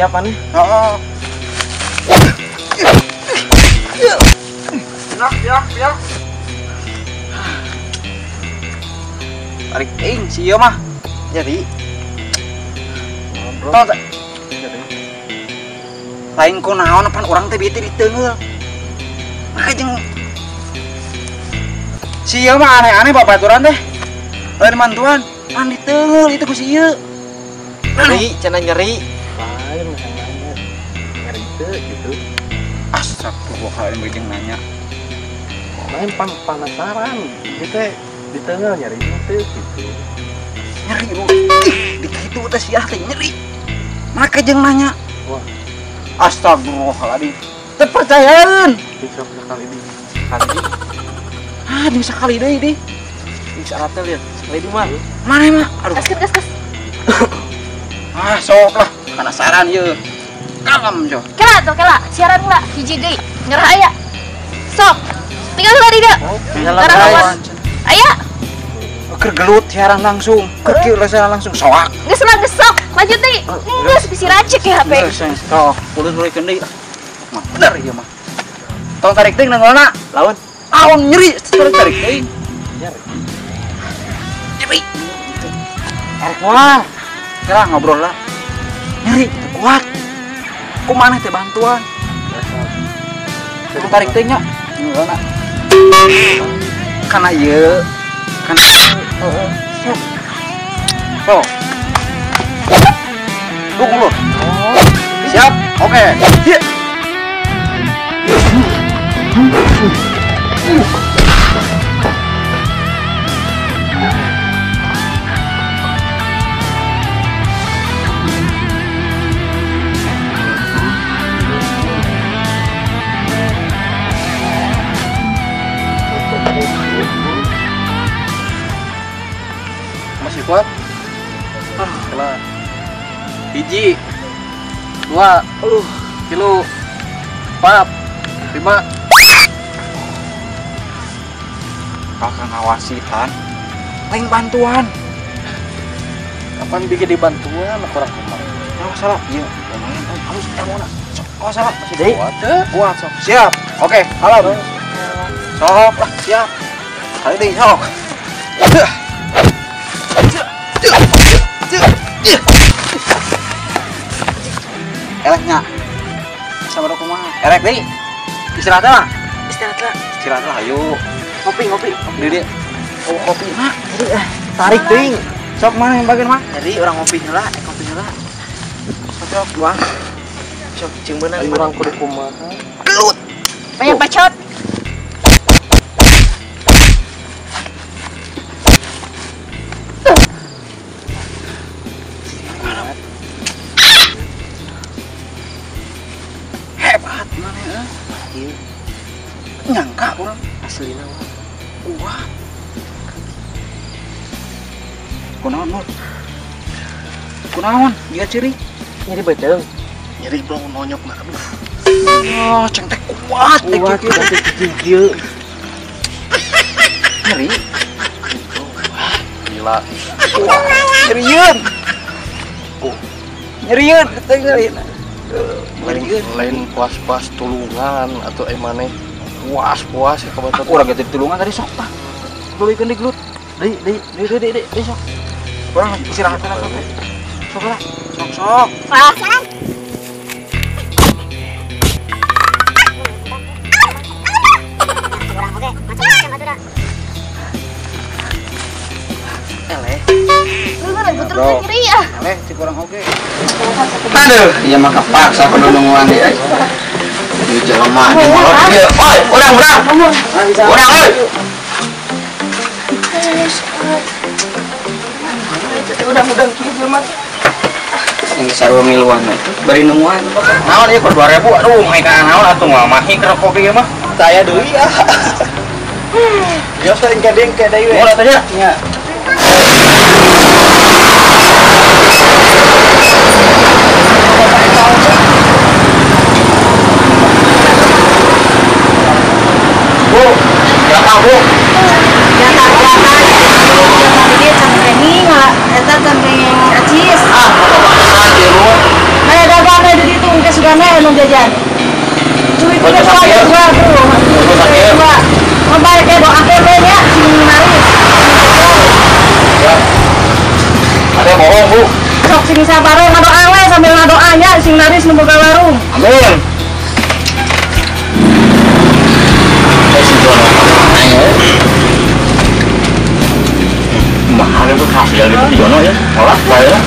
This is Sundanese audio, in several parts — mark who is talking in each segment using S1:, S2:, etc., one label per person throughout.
S1: Siapa nih?
S2: Heeh. Ya, ya, ya. Tarik ting si ieu mah.
S1: Nyeri.
S2: Tong lain ku naon pan urang teh bieu teh diteungeul. Nah jeung si ieu mah aneh-aneh babaturan teh. Lain mantuan, pan diteungeul itu ku si ieu.
S1: Nyeri, cenah nyeri. Lain nanya. Nyeri teu gitu.
S2: Astagfirullahaladzim jeung nanya.
S1: Lain penasaran gitu teh diteungeul nyeri teu gitu.
S2: Nyeri lu. Ih, dikitu teh sia teh nyeri. Make jeung nanya.
S1: Wah.
S2: Astagfirullahaladzim. Teu percayaan.
S1: Bisa sekali di. Sekali.
S2: Ah, bisa sekali deui di.
S1: Bisa ratel ya. Sekali di mah.
S2: Mana mah? Aduh.
S3: Gas gas.
S2: Ah, sok lah. Penasaran ieu. Kalem jo.
S3: Kela tuh kela, siaran lah hiji deui. Nyerah aya. Sok. Tinggal heula di dieu. Lawan. Aya.
S2: Keur gelut siaran langsung. Keur kieu siaran langsung soak.
S3: Geus lah geus sok. Lanjut deui. Geus bisi racik ya HP.
S2: Geus sok. Ulun-ulunkeun deui. Mah bener ieu mah. Tong tarik teuing nangolna.
S1: Lawan.
S2: Aon nyeri, tarik teuing.
S1: Nyeri.
S2: Nyeri. Tarik moal. Kira ngobrol lah. Nyeri kuat. Ku maneh teh bantuan. Tong tarik teuing nya. Nangolna. Kana ieu. Kana heeh. Sok. Sok. Dukung lu. Siap. Oke. Hieu.
S1: Masih kuat? Kelar. 1, 2, 3, 4, 5.
S2: Kakak ngawasihan, lain bantuan.
S1: Kapan bikin dibantuan? Kurang kumaha?
S2: Nggak salah. Iya, lumayan. Halus ilmuna. Sok, nggak salah.
S1: Masih kuat?
S2: Kuat, sok. Siap. Oke, halo. Sok lah, siap. Kali ini sok. Eleknya. Sama kumaha? Elek deui. Istirahat lah.
S1: Istirahat lah.
S2: Istirahat lah, ayo.
S1: Ngopi, ngopi.
S2: Dede. Oh, kopi mah.
S1: Tarik teuing.
S2: Sok mana yang bagian mah?
S1: Jadi orang ngopi heula, kopi heula.
S2: Sok sok dua.
S1: Sok jeung beunang urang kudu kumaha?
S2: Gelut.
S3: Banyak bacot.
S2: Hebat mana ya? Nyangka urang
S1: aslina mah.
S2: Kuat. Kunaon, Mul? Kunaon? Dia ciri.
S1: Nyeri beuteung.
S4: Nyeri bro nonyok mah aduh.
S2: Oh, cengtek kuat.
S1: Kuat kieu.
S2: Nyeri.
S4: Wah, gila.
S2: Nyerieun. Nyerieun, teh nyeri.
S4: Lain puas-puas tulungan atau emane puas-puas ya kabatur.
S2: Aku urang ge tulungan tadi sok tah. Tuluikeun di gelut. Deui, deui, deui, deui, deui sok. Urang istirahat lah sok. Sok lah. Sok sok.
S3: Ah.
S2: Eleh.
S3: Bro,
S2: eleh cik urang oge. Aduh, ieu mah kepaksa kudu nungguan deui euy. Ieu jelema di molor ieu. Oi, urang urang. Urang euy.
S1: Udah-udah kieu jelema.
S2: Yang sarua miluan mah bari nungguan. Naon ieu kur 2000. Aduh, mahi ka naon atuh moal mahi keur kopi ieu mah.
S1: Saya deui ah. Yo sering kadeng ka deui we.
S2: Moal atuh nya.
S1: Nya.
S2: Bu, berapa Bu?
S3: Ini cangkring, eta cangkring acis.
S2: Ah,
S3: Mana dagang
S5: laris nu boga warung.
S2: Amin.
S1: Mahal itu hasil itu di Jono ya. Olah ya.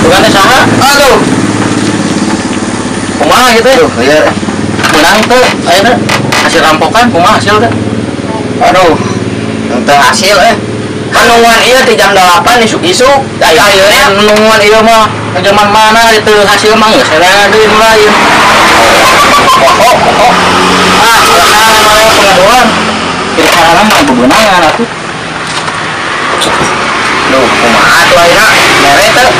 S2: Bukannya saha? Aduh. Kumaha gitu ya? Iya. Menang tuh, ayeuna hasil rampokan kumaha hasil teh? Aduh. Teu hasil Kan nungguan ieu ti jam 8 isuk-isuk. Ayeuna nungguan ieu mah zaman mana itu hasil mah geus era deui nu lain. Pokok. Ah, karena mana pengaduan. Kira-kira mah bebenangan atuh. Duh, kumaha atuh ayeuna? Mere teh.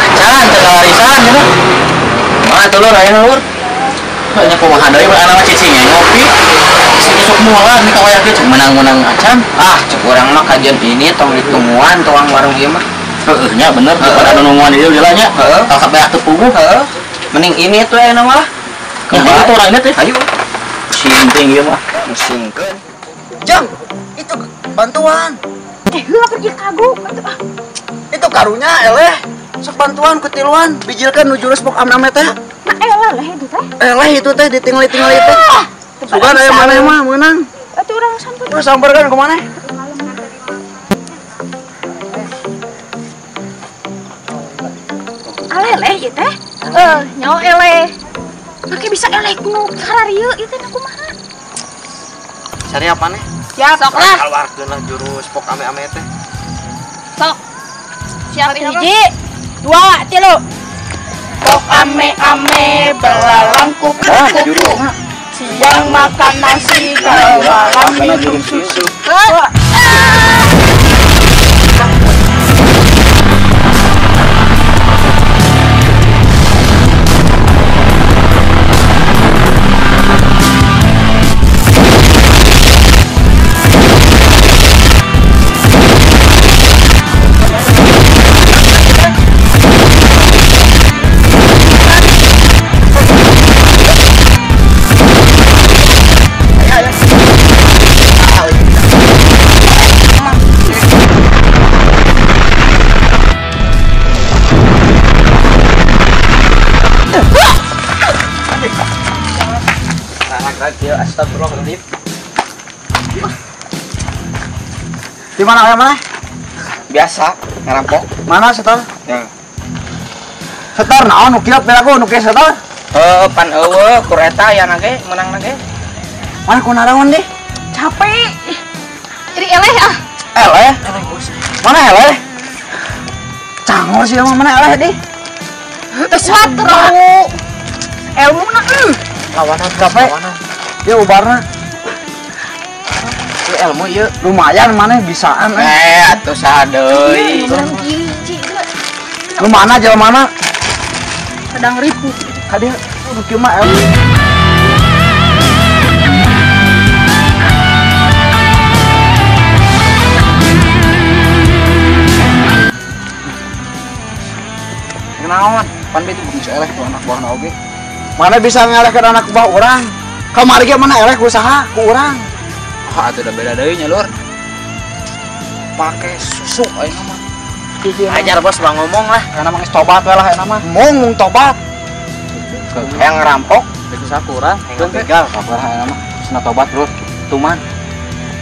S2: Acan teu larisan cenah. Kumaha atuh lur ayeuna lur? Hanya kumaha deui anak mah cicing ngopi. Isuk moal nih kawaya ge menang-menang acan.
S6: Ah, cek urang mah kajian ini tong ditungguan tuang warung ieu mah.
S2: Heueuh nya bener daripada anu nungguan ieu geula nya.
S6: Heeh.
S2: Kalau sampai atuh puguh
S6: heeh. Mending ini tuh ayeuna mah lah.
S2: Kumaha tuh orangnya teh?
S6: Ayo.
S2: Pusing ieu mah.
S6: Musingkeun.
S2: Jang, itu bantuan.
S3: Heula pergi kagok atuh ah.
S2: Itu karunya eleh. Sok bantuan kutiluan bijilkeun nu jurus pok amname teh.
S3: Nah eleh leh itu teh.
S2: Eleh itu teh ditinggali-tingali teh. Sugan aya maneh mah meunang.
S3: Atuh urang samper.
S2: Terus samperkeun ku maneh.
S3: Aleleh ieu teh. Nyawa eleh. Make bisa eleh ku kararieu ieu teh kumaha?
S6: Cari apa nih?
S3: Siap, sok lah.
S6: Keluarkeun lah jurus pok ame-ame teh.
S3: Sok. Siap 1, 2, 3.
S5: Pok ame-ame belalang kupu-kupu. Siang makan nasi, kalau malam minum susu.
S6: Astagfirullahaladzim.
S2: Di mana ayam mana?
S6: Biasa ngerampok.
S2: Mana setor?
S6: Ya.
S2: Setor naon nu kieu piraku nu kieu setor?
S6: Heuh, pan eueuh kur eta aya nage menang nage.
S2: Mana ku naraon deh?
S3: Capek. Jadi eleh ah.
S2: Eleh? Mana eleh? Cangor sih mah mana eleh deh?
S3: Teu kuat terlalu ilmu na.
S6: Lawanan
S2: capek. Ya ubarna.
S6: Ieu ilmu ieu
S2: lumayan maneh bisaan
S6: atuh saha deui.
S2: Lu mana jalan mana?
S3: Sedang ripuh.
S2: Kadieu nu kieu mah ilmu. Naon? Pan itu geus eleh ku anak buahna oge. Mana bisa ngelehkeun anak buah urang? Kamari ge mana eleh ku saha? Ku urang.
S6: Ah, atuh udah beda deui nya lur. Pake susu ayeuna mah. Ajar bos bang ngomong lah.
S2: Karena mah geus tobat we lah ayeuna mah. Mung tobat.
S6: Hayang ngerampok,
S1: itu sakura,
S6: hayang begal.
S1: Sakura ayeuna mah geus tobat lur. Tuman.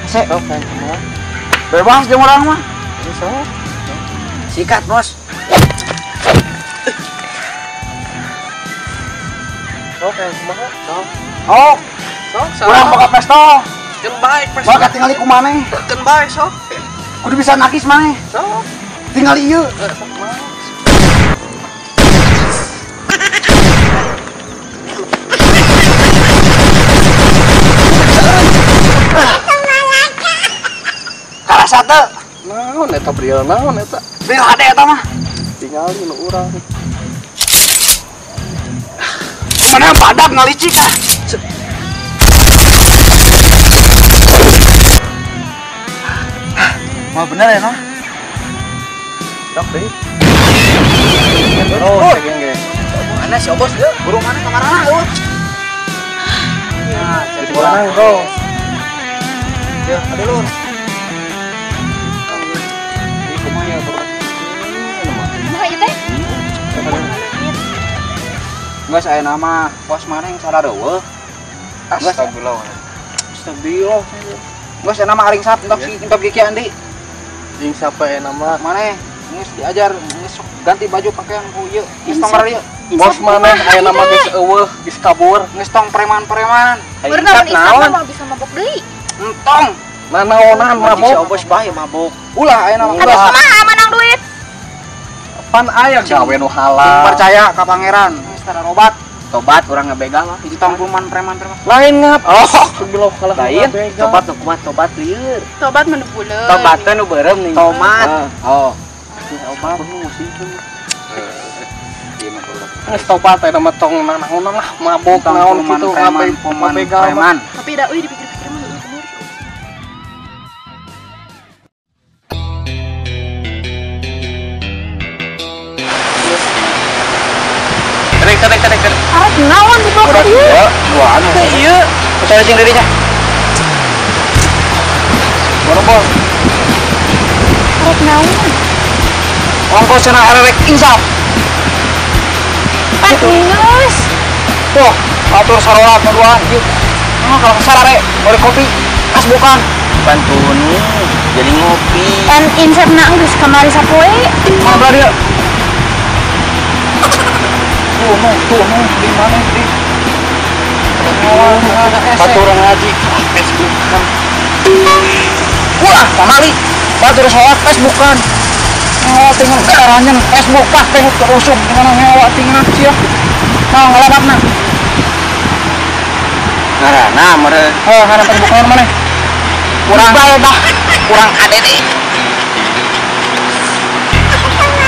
S2: Hese. Bebas jeung urang mah.
S6: Sikat, bos.
S1: Sok yang kumaha? Sok.
S2: Oh.
S1: Sok,
S2: urang boga pistol.
S1: Keun bae pistol.
S2: Boga tingali ku maneh.
S1: Keun bae sok.
S2: Kudu bisa nakis maneh.
S1: Sok.
S2: Tingali ieu.
S1: Sok mah.
S2: Karasa teu?
S1: Naon eta bril naon eta?
S2: Bril hade eta mah.
S1: Tingali nu urang.
S2: Mana badak ngalicik ah. Mau bener ya, noh?
S1: Sok deui. Oh, cek ge.
S6: Mana si Obos deui?
S2: Burung mana kamarana eueuh?
S1: Tenang, bro. Ya, ada lur. Ini kumaha ya, bro?
S3: Kumaha ieu teh?
S6: Geus aya nama pos mana yang salah deueuh.
S4: Astagfirullah.
S6: Astagfirullah. Geus aya nama aring sap entok si entok Kiki Andi.
S4: Jeung siapa aya nama?
S6: Maneh geus diajar geus ganti baju pakaian ku ieu. Geus tong ieu.
S4: Bos maneh aya nama geus eueuh, geus kabur,
S6: geus tong preman-preman.
S3: Bener naon mah bisa mabok deui.
S6: Entong.
S4: Nanaonan mabok.
S6: Si bos bae mabok. Ulah aya nama.
S3: Atuh kumaha menang duit?
S4: Pan aya gawe nu halal.
S6: Percaya ka pangeran. Geus tara robat.
S2: Tobat urang ngabegal lah.
S6: Hiji tong preman preman.
S4: Lain ngap. Oh, geblok kalah.
S2: Lain. Tobat nu kumaha tobat lieur.
S5: Tobat mah nu buleun.
S2: Tobat teh nu beureum nih. Tomat. Oh.
S6: Obat musingkeun.
S4: Ieu mah geus tobat teh mah tong nanaonan lah mabok naon kitu ngabegal preman.
S5: Tapi da euy dipikir-pikir mah heueuh bener.
S4: Karek.
S3: Arek naon di bawah ieu?
S6: Duaan ieu. Percaya cing dirinya. Boro-boro.
S3: Arek naon?
S6: Ongkos cenah arek insaf.
S3: Pan geus.
S6: Tuh, atur sarolat duaan ieu. Nah, kalau sarare boleh kopi, kas bukan.
S2: Pantun jadi ngopi.
S3: Pan insafna geus kamari sapoe.
S6: Mana belah dia? Tuh, di mana di?
S4: Batur ngaji Facebook kan.
S6: Wah, pamali. Batur sholat Facebookan. Ngewa tinggal keranyen Facebook pah tengok terusuk gimana ngewa tinggal sia. Nah, ngalamatna.
S2: Ngaranna mere.
S6: Heuh, ngaran Facebookan mana? Kurang dah.
S2: Kurang ADD.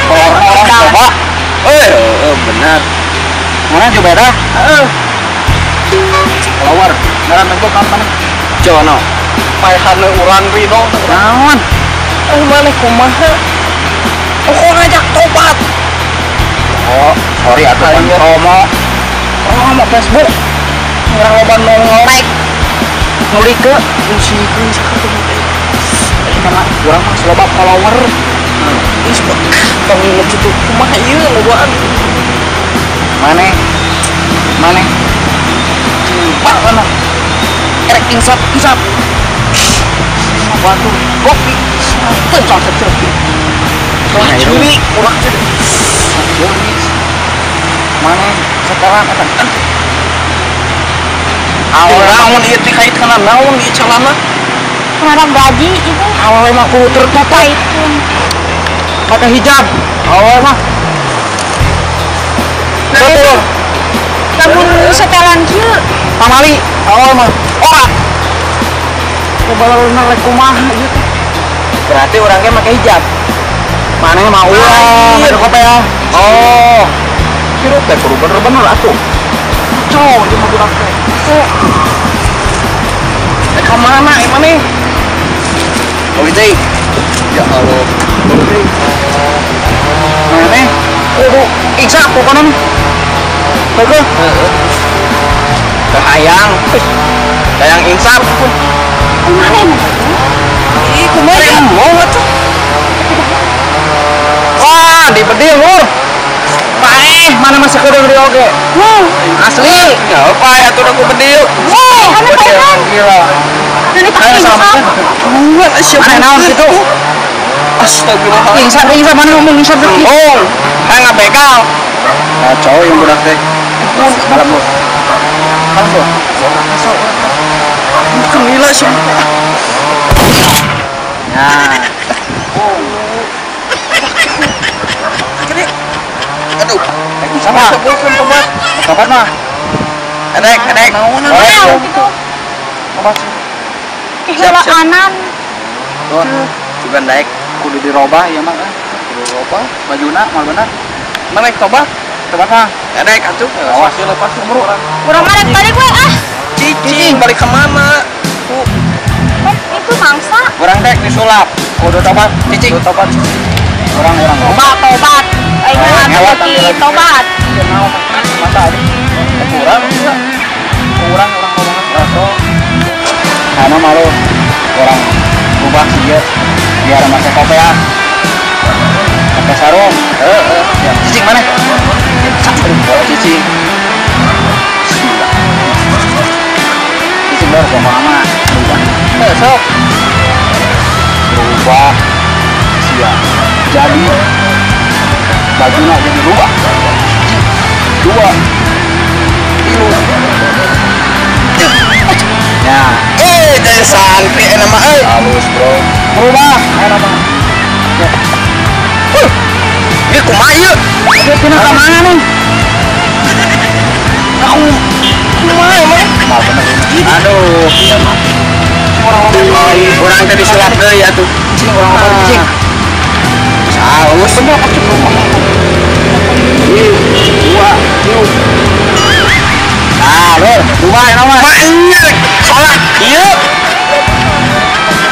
S6: Orang coba.
S2: Benar.
S6: Mana coba dah? Heeh. Follower, ngaran Facebook kan mana?
S2: Jono.
S4: Paehana urang Rino.
S6: Naon?
S4: Eh maneh kumaha? Oh, ngajak tobat.
S6: Oh, sorry atuh pan promo. Oh, mau Facebook. Ngurang loba nu like. Nu like
S4: musikeun sakitu teh.
S6: Karena urang mah loba follower.
S4: Geus tong kitu kumaha ieu lobaan.
S6: Maneh. Maneh. Cimpak kana. Erek insap. Batu kopi. Teu cocok.
S4: Curi, urang curi.
S6: Maneh setelan eta.
S4: Naon ieu teh kait kana naon ieu calana?
S3: Kenapa gaji itu?
S6: Awalnya mah kudu tertutup. Pakai hijab. Awalnya mah. Betul.
S3: Lamun setelan kieu.
S6: Pamali, awal mah. Ora. Coba rek kumaha ieu teh.
S2: Berarti orangnya pakai hijab.
S6: Maneh mah ulah, make kopel.
S2: Oh. Hirup teh kudu bener-bener atuh.
S6: Kacau ieu mah budak teh.
S4: Eh ka mana ieu maneh?
S2: Oh gitu.
S4: Ya Allah.
S6: Maneh kudu insaf pokona mah. Heeh.
S2: Heeh. Hayang. Hayang insaf.
S3: Kumaha mah?
S4: Ih, kumaha mau atuh.
S6: Wah, di bedil lur. Paeh, mana masih kedeung di oge.
S3: Wow.
S6: Asli.
S2: Ya, paeh atuh aku bedil.
S3: Wow, anu paehan.
S6: Gila.
S3: Ini pakai insaf.
S6: Mana naon kitu?
S4: Astagfirullah.
S6: Insaf mana ngomong insaf deui.
S2: Oh, hayang ngabegal.
S6: Kacau yang budak teh. Malam lu. Malam lu.
S4: Bukan gila sih.
S6: Nah.
S4: Aduh.
S6: Sama.
S4: Tobat.
S6: Tobat mah.
S2: Edek.
S6: Naon
S3: gitu.
S6: Tobat.
S3: Kehilangan.
S2: Tuh, juga naik
S6: kudu dirobah ya mah. Kudu dirobah bajuna mal bener.
S4: Mana tobat?
S6: Tobat mah.
S2: Edek atuh.
S4: Awas ya lepas umur orang.
S3: Urang mah rek balik we ah.
S4: Cicing balik ke mana?
S3: Tuh. Kan itu mangsa.
S6: Urang dek disulap. Kudu tobat, cicing.
S4: Kudu tobat.
S6: Orang-orang
S3: tobat. Aing mah tobat.
S6: Masa aja. Kurang kurang orang ngomong. Jadi bajuna jadi rubah. 2 3. Ya.
S2: Jadi santri enak mah euy.
S1: Halus, bro.
S6: Berubah enak mah.
S2: Ini kumaha ieu?
S6: Ieu tina ka mana nih? Aku
S2: kumaha emang? Aduh, iya mah. Urang teh disulap deui atuh.
S6: Cing urang apa cing?
S2: Halus.
S6: Bener atuh rumah. 2 3.
S2: Ah, lur, kumaha enak mah? Mah salah. Ieu.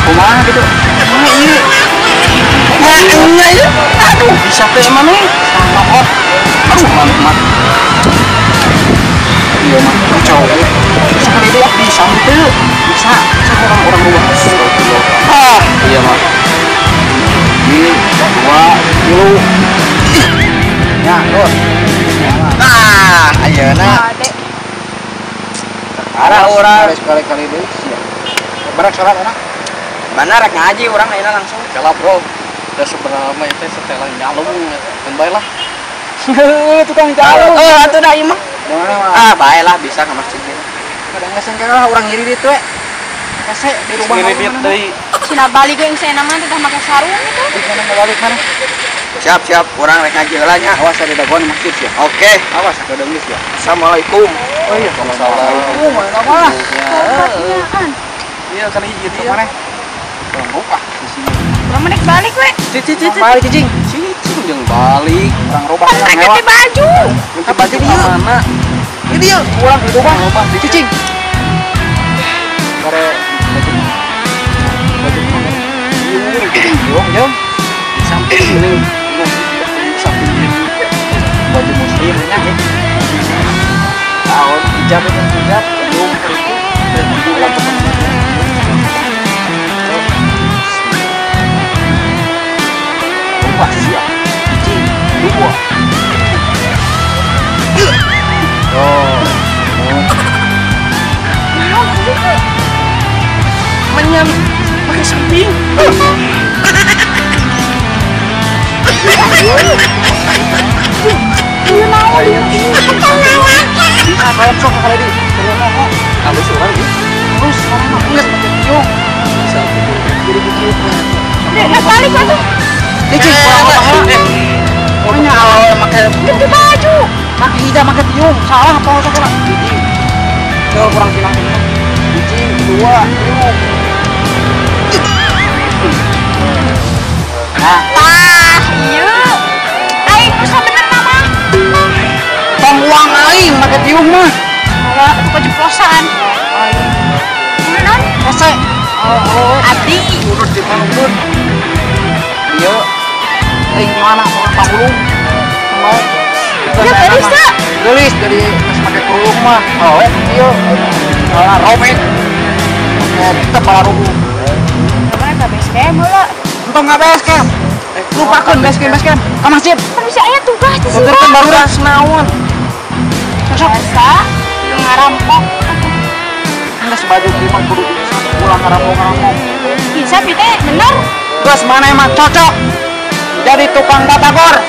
S6: Kumaha kitu? Kumaha ieu?
S2: Mah ieu. Aduh, bisa teh emang nih.
S6: Mangkot. Aduh, mangkot. Iya mah kacau. Sekali itu bisa gitu. Bisa. Bisa orang-orang rumah.
S2: Ah, iya mah.
S6: 2 3. Ya, terus.
S2: Nah, ayeuna. Arah urang
S6: sekali-kali deui sia. Berak salat anak.
S2: Mana rek ngaji urang ayeuna langsung.
S4: Kalah, bro. Udah sebenarnya mah itu setelan nyalung kan bae lah.
S6: Tukang jalung.
S2: Atuh da ieu mah. Ah, bae lah bisa ke masjid gitu.
S6: Kadang geus lah urang ngiri ditu we. Hese di rumah
S4: ngiri dit deui.
S5: Cina balik ge saya mah teh make sarung itu.
S6: Di mana balik mana?
S2: Siap, siap. Urang rek ngaji heula nya.
S6: Awas ada dagoan di masjid ya.
S2: Oke,
S6: awas ada deunggeus ya.
S2: Assalamualaikum.
S6: Oh iya, waalaikumsalam. Mana?
S4: Iya, kan hiji
S6: dia. Mana? Urang rupah di sini.
S5: Urang mah balik we.
S4: Cicing.
S6: Balik cicing.
S4: Cicing jeung balik.
S6: Urang rubah
S5: ganti baju.
S6: Ganti baju di mana? Ini dia, urang dirubah. Cicing. Bare baju. Baju mana? Jom, jom.
S4: Sampai sini. Samping
S6: baju muslim nya. Tahun hijab itu hijab, belum itu lakukan. Rubah siap. 1 2. Oh.
S4: Menyam pakai samping.
S6: Bisa sok kali di.
S4: Halus urang ieu.
S6: Terus orang mah geus make tiung.
S4: Bisa
S6: jadi kieu.
S5: Dek, balik atuh.
S6: Cicing, pokoknya awal make
S5: ganti baju.
S6: Make hijab, make tiung. Salah apa sok lah. Cicing. Jauh kurang pinang. 1 2 3. Nah,
S5: tah, ieu. Aing bisa bener mah.
S6: Tong uang aing make tiung mah.
S5: Salah, itu keceplosan. Bener non?
S6: Hese.
S5: Abdi.
S6: Urut di pangulun. Ieu aing mana orang pangulung. Mau.
S5: Ya gelis teh.
S6: Gelis dari geus make kerudung mah. Oh, ieu. Salah robek. Tetep para rubuh.
S5: Mana ka base camp heula.
S6: Entong ka base camp. Lupakeun base camp, base camp. Ka masjid.
S5: Kan bisa aya tugas di sini.
S6: Tugas baru naon. Sok
S5: biasa ngarampok.
S6: Geus baju ieu mah kudu ulah ngarampok-ngarampok.
S5: Bisa pite bener.
S6: Geus mana emang cocok jadi tukang batagor.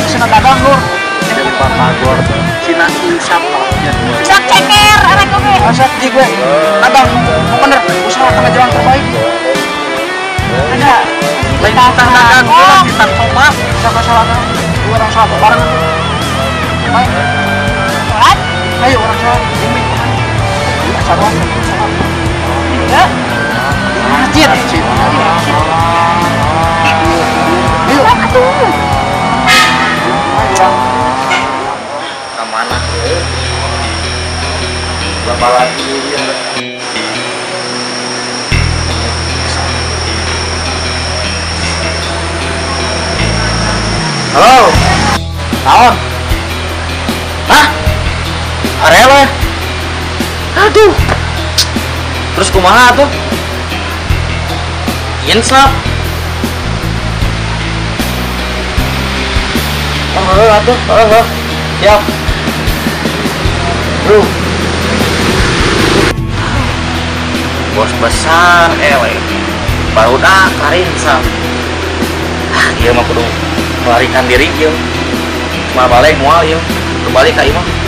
S6: Sina dagang lur.
S1: Jadi batagor.
S4: Sina insap lah.
S5: Sok ceker anak oge.
S6: Asa ji gue. Dagang bener usaha kana jalan terbaik.
S5: Ada.
S4: Lain tukang dagang, ulah kita tomat.
S6: Siapa salah? Dua orang salah bareng. Baik.
S5: Sholat.
S6: Ayo orang salah. Ini. Salah.
S5: Ya.
S6: Masjid. Ayo.
S5: Atuh.
S2: Ke mana?
S1: Berapa lagi dia?
S2: Halo. Naon? Hah? Arel ya? Aduh. Terus kumaha tuh? Insaf. Oh, atuh. Oh, siap. Bro. Bos besar eleh. Barudak karinsaf. Ieu mah kudu melarikan diri ieu. Moal balik moal ieu. Kembali ka imah.